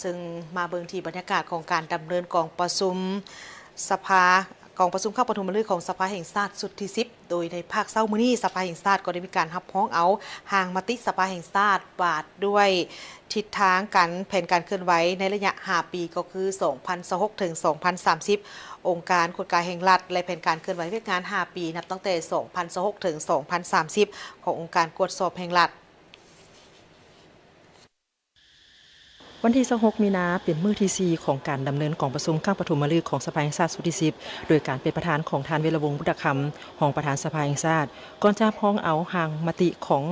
ເຊິ່ງມາເບິ່ງທີ່ບັນຍາກາດຂອງການດຳເນີນກອງປະຊຸມສະພາ ກອງປະຊຸມຄັ້ງປະຖົມມະລຶກຂອງສະພາແຫ່ງຊາດຊຸດທີສິບ ໂດຍໃນພາກເຊົ້າມື້ນີ້ ສະພາແຫ່ງຊາດກໍໄດ້ມີການຮັບຮອງເອົາຮ່າງມະຕິສະພາແຫ່ງຊາດວ່າດ້ວຍທິດທາງການ ແຜນການເຄື່ອນໄຫວໃນໄລຍະຫ້າປີ ກໍຄື ສອງພັນຊາວຫົກ ເຖິງ ສອງພັນສາມສິບ ອົງການກວດກາແຫ່ງລັດ ແລະ ແຜນການເຄື່ອນໄຫວວຽກງານຫ້າປີ ນັບຕັ້ງແຕ່ ສອງພັນຊາວຫົກ ເຖິງ ສອງພັນສາມສິບ ຂອງອົງການກວດສອບແຫ່ງລັດ. ວັນທີຊາວຫົກ ມີນາ ເປັນມື້ທີສີ່ຂອງການດຳເນີນກອງປະຊຸມຄັ້ງປະຖົມມະລຶກຂອງສະພາແຫ່ງຊາດຊຸດທີສິບ ໂດຍການເປັນປະທານຂອງທ່ານ ເວລະວົງ ບຸດຕະຄຳ ຮອງປະທານສະພາແຫ່ງຊາດ. ກ່ອນຈະຮັບຮອງເອົາຮ່າງມະຕິຂອງ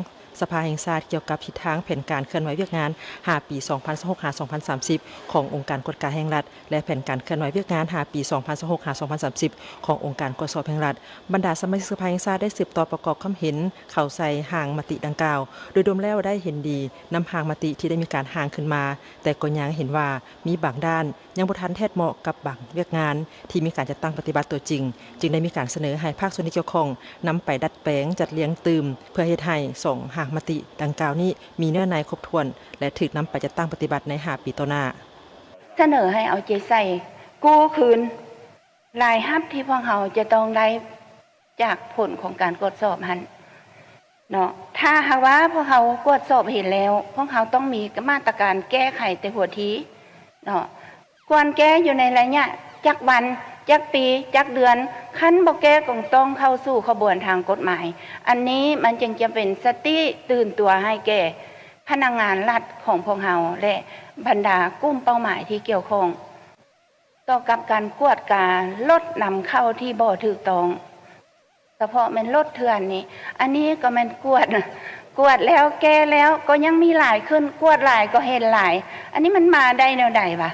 ສະພາແຫ່ງຊາດກ່ຽວກັບທິດທາງແຜນການເຄື່ອນໄຫວວຽກງານຫ້າປີ ສອງພັນຊາວຫົກ ຫາ ສອງພັນສາມສິບ ຂອງອົງການກວດກາແຫ່ງລັດ ແລະ ແຜນການເຄື່ອນໄຫວວຽກງານຫ້າປີ ສອງພັນຊາວຫົກ ຫາ ສອງພັນສາມສິບ ຂອງອົງການກວດສອບແຫ່ງລັດ, ບັນດາສະມາຊິກສະພາແຫ່ງຊາດໄດ້ສືບຕໍ່ປະກອບຄຳເຫັນເຂົ້າໃສ່ຮ່າງມະຕິດັ່ງກ່າວ. ໂດຍລວມແລ້ວໄດ້ເຫັນດີນຳຮ່າງມະຕິທີ່ໄດ້ມີການຮ່າງຂຶ້ນມາ, ແຕ່ກໍຍັງເຫັນວ່າມີບາງດ້ານຍັງບໍ່ທັນແທດເໝາະກັບບາງວຽກງານທີ່ມີການຈັດຕັ້ງປະຕິບັດຕົວຈິງ, ຈຶ່ງໄດ້ມີການສະເໜີໃຫ້ພາກສ່ວນທີ່ກ່ຽວຂ້ອງນຳໄປດັດແປງຈັດລຽງຕື່ມ ເພື່ອເຮັດໃຫ້ສອງຮ່າງມະຕິດັ່ງກ່າວນີ້ມີເນື້ອໃນຄົບຖ້ວນ ແລະ ຖືກນຳໄປຈັດຕັ້ງປະຕິບັດໃນຫ້າປີຕໍ່ໜ້າ. ສະເໜີໃຫ້ເອົາໃຈໃສ່ກູ້ຄືນລາຍຮັບທີ່ພວກເຮົາຈະຕ້ອງໄດ້ຈາກຜົນຂອງການກວດສອບຫັ້ນເນາະ. ຖ້າຫາກວ່າພວກເຮົາກວດສອບເຫັນແລ້ວ, ພວກເຮົາຕ້ອງມີມາດຕະການແກ້ໄຂແຕ່ຫົວທີເນາະ. ຄວນແກ້ຢູ່ໃນໄລຍະຈັກວັນ, ຈັກປີ, ຈັກເດືອນ, ຄັນບໍ່ແກ້ກໍຕ້ອງເຂົ້າສູ່ຂະບວນທາງກົດໝາຍ. ອັນນີ້ມັນຈຶ່ງຈະເປັນສະຕິຕື່ນຕົວໃຫ້ແກ່ພະນັກງານລັດຂອງພວກເຮົາ ແລະ ບັນດາກຸ່ມເປົ້າໝາຍທີ່ກ່ຽວຂ້ອງ ຕໍ່ກັບການກວດກາລົດນຳເຂົ້າທີ່ບໍ່ຖືກຕ້ອງ. ສະເພາະແມ່ນລົດເຖື່ອນນີ້ ອັນນີ້ກໍແມ່ນກວດ ກວດແລ້ວແກ້ແລ້ວກໍຍັງມີຫຼາຍຂຶ້ນ, ກວດຫຼາຍກໍເຫັນຫຼາຍ. ອັນນີ້ມັນມາໄດ້ແນວໃດວະ?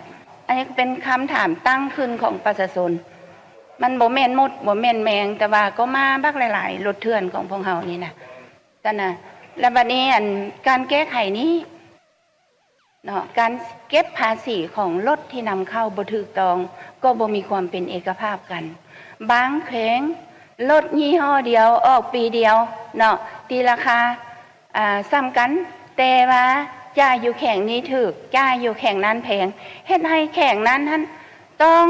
ອັນນີ້ກໍເປັນຄຳຖາມຕັ້ງຂຶ້ນຂອງປະຊາຊົນ. ມັນບໍ່ແມ່ນມົດ ບໍ່ແມ່ນແມງ, ແຕ່ວ່າກໍມາບັກຫຼາຍໆ ລົດເຖື່ອນຂອງພວກເຮົານີ້ນະ. ຊັ້ນນະ ແລ້ວບັດນີ້ ອັນ ການແກ້ໄຂນີ້ ເນາະ ການເກັບພາສີຂອງລົດທີ່ນຳເຂົ້າບໍ່ຖືກຕ້ອງ ກໍບໍ່ມີຄວາມເປັນເອກະພາບກັນ. ບາງແຂວງລົດຍີ່ຫໍ້ດຽວອອກປີດຽວເນາະ ຕີລາຄາ ອ່າ ສ່ຳກັນ, ແຕ່ວ່າຈ່າຍຢູ່ແຂວງນີ້ຖືກ, ຈ່າຍຢູ່ແຂວງນັ້ນແພງ, ເຮັດໃຫ້ແຂວງນັ້ນຫັ້ນຕ້ອງ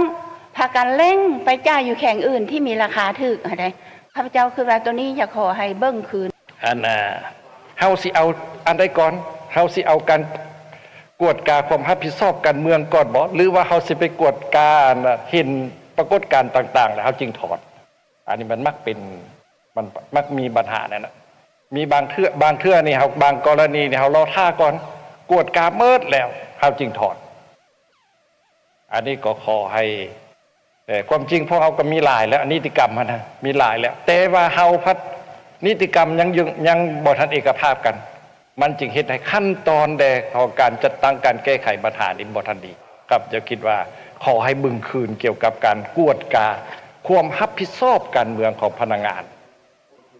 ພາກັນເລັ່ງໄປຈ່າຍຢູ່ແຂວງອື່ນທີ່ມີລາຄາຖືກຫັ້ນໃດ. ຂ້າພະເຈົ້າຄິດວ່າໂຕນີ້ຢາກຂໍໃຫ້ເບິ່ງຄືນ. ອັນ ເຮົາຊິເອົາອັນໃດກ່ອນ? ເຮົາຊິເອົາການກວດກາຄວາມຮັບຜິດຊອບການເມືອງກ່ອນບໍ ຫຼືວ່າເຮົາຊິໄປກວດກາ ອັນ ເຫັນປາກົດການຕ່າງໆ ແລ້ວເຮົາຈຶ່ງຖອນ? ອັນນີ້ມັນມັກເປັນ ມັນມັກມີບັນຫານັ້ນນະ. ມີບາງເທື່ອ ບາງເທື່ອນີ້ເຮົາ ບາງກໍລະນີນີ້ເຮົາລໍຖ້າກ່ອນ ກວດກາໝົດແລ້ວເຮົາຈຶ່ງຖອນ. ອັນນີ້ກໍຂໍໃຫ້ ເອີ ຄວາມຈິງພວກເຮົາກໍມີຫຼາຍແລ້ວ ນິຕິກຳຫັ້ນນະ ມີຫຼາຍແລ້ວ, ແຕ່ວ່າເຮົາພັດນິຕິກຳຍັງ ຍັງບໍ່ທັນເອກະພາບກັນ, ມັນຈຶ່ງເຮັດໃຫ້ຂັ້ນຕອນແດ່ຂອງການຈັດຕັ້ງການແກ້ໄຂບັນຫານີ້ບໍ່ທັນດີ. ຂ້າພະເຈົ້າຄິດວ່າ ຂໍໃຫ້ເບິ່ງຄືນກ່ຽວກັບການກວດກາຄວາມຮັບຜິດຊອບການເມືອງຂອງພະນັກງານ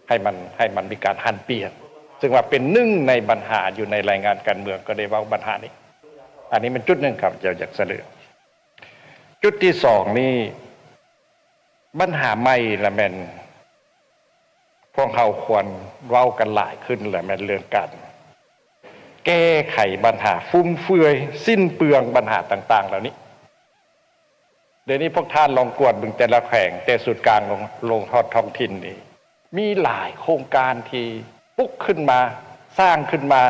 ໃຫ້ມັນ ໃຫ້ມັນມີການຫັນປ່ຽນ, ເຊິ່ງວ່າເປັນໜຶ່ງໃນບັນຫາຢູ່ໃນລາຍງານການເມືອງ ກໍໄດ້ເວົ້າບັນຫານີ້. ອັນນີ້ແມ່ນຈຸດໜຶ່ງ ຂ້າພະເຈົ້າຢາກສະເໜີ. ຈຸດທີສອງນີ້ ບັນຫາໃໝ່ລະແມ່ນ ພວກເຮົາຄວນເວົ້າກັນຫຼາຍຂຶ້ນລະແມ່ນເລື່ອງການແກ້ໄຂບັນຫາຟຸມເຟືອຍ ສິ້ນເປືອງ ບັນຫາຕ່າງໆເຫຼົ່ານີ້. ດຽວນີ້ພວກທ່ານລອງກວດເບິ່ງແຕ່ລະແຂວງ ແຕ່ສູນກາງລົງ ລົງຮອດທ້ອງຖິ່ນນີ້ ມີຫຼາຍໂຄງການທີ່ປຸກຂຶ້ນມາ ສ້າງຂຶ້ນມາ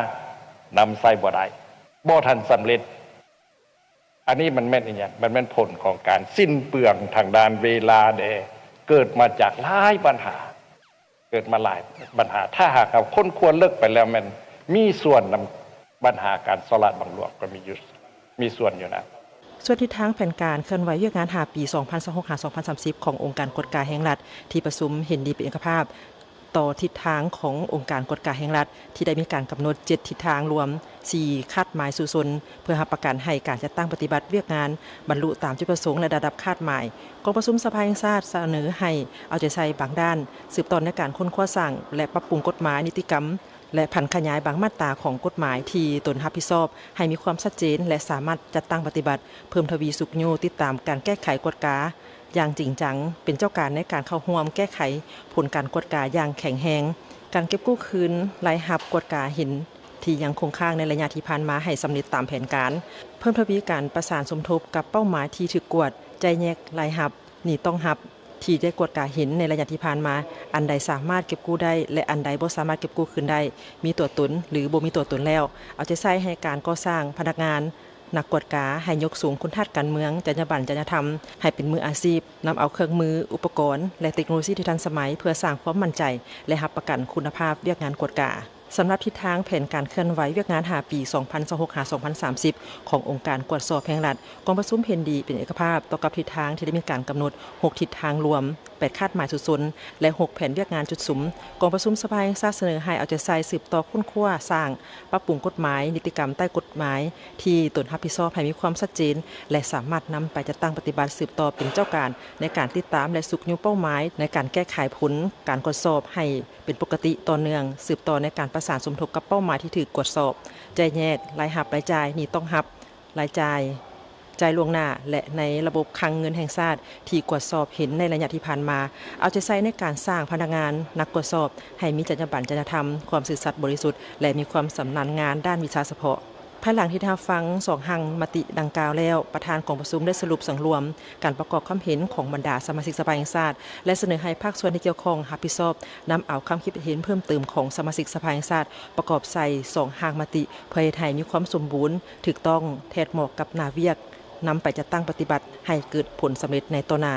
ນຳໃຊ້ບໍ່ໄດ້ ບໍ່ທັນສຳເລັດ. ອັນນີ້ມັນແມ່ນອີ່ຫຍັງ? ມັນແມ່ນຜົນຂອງການສິ້ນເປືອງທາງດ້ານເວລາແດ່ ເກີດມາຈາກຫຼາຍບັນຫາ ເກີດມາຫຼາຍບັນຫາ. ຖ້າຫາກເຮົາຄົ້ນຄວ້າເລິກໄປແລ້ວ ແມ່ນມີສ່ວນນຳບັນຫາການສໍ້ລາດບັງຫຼວງກໍມີຢູ່ ມີສ່ວນຢູ່ນະ. ສ່ວນທິດທາງແຜນການເຄື່ອນໄຫວວຽກງານຫ້າປີ ສອງພັນຊາວຫົກ ຫາ ສອງພັນສາມສິບ ຂອງອົງການກວດກາແຫ່ງລັດ ທີ່ປະຊຸມເຫັນດີເປັນເອກະພາບ ຕໍ່ທິດທາງຂອງອົງການກວດກາແຫ່ງລັດ ທີ່ໄດ້ມີການກຳນົດເຈັດທິດທາງລວມສີ່ຄາດໝາຍສູ້ຊົນ ເພື່ອຮັບປະກັນໃຫ້ການຈັດຕັ້ງປະຕິບັດວຽກງານບັນລຸຕາມຈຸດປະສົງ ແລະ ລະດັບຄາດໝາຍ. ກອງປະຊຸມສະພາແຫ່ງຊາດສະເໜີໃຫ້ເອົາໃຈໃສ່ບາງດ້ານ, ສືບຕໍ່ໃນການຄົ້ນຄວ້າສ້າງ ແລະ ປັບປຸງກົດໝາຍ, ນິຕິກຳ ແລະ ຜັນຂະຫຍາຍບາງມາດຕາຂອງກົດໝາຍທີ່ຕົນຮັບຜິດຊອບ ໃຫ້ມີຄວາມຊັດເຈນ ແລະ ສາມາດຈັດຕັ້ງປະຕິບັດ, ເພີ່ມທະວີຊຸກຍູ້ຕິດຕາມການແກ້ໄຂກວດກາ ຢ່າງຈິງຈັງ, ເປັນເຈົ້າການໃນການເຂົ້າຮ່ວມແກ້ໄຂຜົນການກວດກາຢ່າງແຂງແຮງ. ການເກັບກູ້ຄືນລາຍຮັບກວດກາເຫັນ ທີ່ຍັງຄົງຄ້າງໃນໄລຍະທີ່ຜ່ານມາໃຫ້ສຳເລັດຕາມແຜນການ, ເພີ່ມທະວີການປະສານສົມທົບກັບເປົ້າໝາຍທີ່ຖືກກວດ, ຈ່າຍແຍກລາຍຮັບ, ໜີ້ຕ້ອງຮັບ ທີ່ໄດ້ກວດກາເຫັນໃນໄລຍະທີ່ຜ່ານມາ, ອັນໃດສາມາດເກັບກູ້ໄດ້ ແລະ ອັນໃດບໍ່ສາມາດເກັບກູ້ຄືນໄດ້, ມີຕົວຕົນ ຫຼື ບໍ່ມີຕົວຕົນແລ້ວ, ເອົາໃຈໃສ່ໃຫ້ການກໍ່ສ້າງພະນັກງານ ນັກກວດກາ ໃຫ້ຍົກສູງຄຸນທາດການເມືອງ, ຈັນຍາບັນ, ຈັນຍາທຳ ໃຫ້ເປັນມືອາຊີບ, ນຳເອົາເຄື່ອງມື, ອຸປະກອນ ແລະ ເຕັກໂນໂລຊີທີ່ທັນສະໄໝ ເພື່ອສ້າງຄວາມໝັ້ນໃຈ ແລະ ຮັບປະກັນຄຸນນະພາບວຽກງານກວດກາ. ສຳລັບທິດທາງແຜນການເຄື່ອນໄຫວວຽກງານຫ້າປີ ສອງພັນຊາວຫົກ ຫາ ສອງພັນສາມສິບ ຂອງອົງການກວດສອບແຫ່ງລັດ, ກອງປະຊຸມເຫັນດີເປັນເອກະພາບຕໍ່ກັບທິດທາງທີ່ໄດ້ມີການກຳນົດ ຫົກທິດທາງລວມ, ແປດຄາດໝາຍສຸດສົນ ແລະ ຫົກແຜນວຽກງານຈຸດສຸມ. ກອງປະຊຸມສະພາແຫ່ງຊາດສະເໜີໃຫ້ເອົາໃຈໃສ່ສືບຕໍ່ຄົ້ນຄວ້າ, ສ້າງ, ປັບປຸງກົດໝາຍ, ນິຕິກຳໃຕ້ກົດໝາຍທີ່ຕົນຮັບຜິດຊອບໃຫ້ມີຄວາມຊັດເຈນ ແລະ ສາມາດນຳໄປຈັດຕັ້ງປະຕິບັດ, ສືບຕໍ່ເປັນເຈົ້າການໃນການຕິດຕາມ ແລະ ຊຸກຍູ້ເປົ້າໝາຍໃນການແກ້ໄຂຜົນການກວດສອບໃຫ້ ເປັນປົກກະຕິຕໍ່ເນື່ອງ, ສືບຕໍ່ໃນການປະສານສົມທົບກັບເປົ້າໝາຍທີ່ຖືກກວດສອບ, ແຈກແຍກລາຍຮັບ, ລາຍຈ່າຍ, ໜີ້ຕ້ອງຮັບ, ລາຍຈ່າຍ, ຈ່າຍລ່ວງໜ້າ ແລະ ໃນລະບົບຄັງເງິນແຫ່ງຊາດທີ່ກວດສອບເຫັນໃນໄລຍະທີ່ຜ່ານມາ, ເອົາໃຈໃສ່ໃນການສ້າງພະນັກງານນັກກວດສອບໃຫ້ມີຈັນຍາບັນ, ຈັນຍາທຳ, ຄວາມຊື່ສັດບໍລິສຸດ ແລະ ມີຄວາມຊຳນານງານດ້ານວິຊາສະເພາະ. ພາຍຫຼັງທີ່ໄດ້ຮັບຟັງສອງຮ່າງມະຕິດັ່ງກ່າວແລ້ວ, ປະທານກອງປະຊຸມໄດ້ສະຫຼຸບສັງລວມ ການປະກອບຄຳເຫັນຂອງບັນດາສະມາຊິກສະພາແຫ່ງຊາດ ແລະ ສະເໜີໃຫ້ພາກສ່ວນທີ່ກ່ຽວຂ້ອງຮັບຜິດຊອບ ນຳເອົາຄຳຄິດເຫັນເພີ່ມເຕີມຂອງສະມາຊິກສະພາແຫ່ງຊາດ ປະກອບໃສ່ສອງຮ່າງມະຕິ ເພື່ອເຮັດໃຫ້ມີຄວາມສົມບູນ, ຖືກຕ້ອງ, ແທດເໝາະກັບໜ້າວຽກ, ນຳໄປຈັດຕັ້ງປະຕິບັດໃຫ້ເກີດຜົນສຳເລັດໃນຕໍ່ໜ້າ.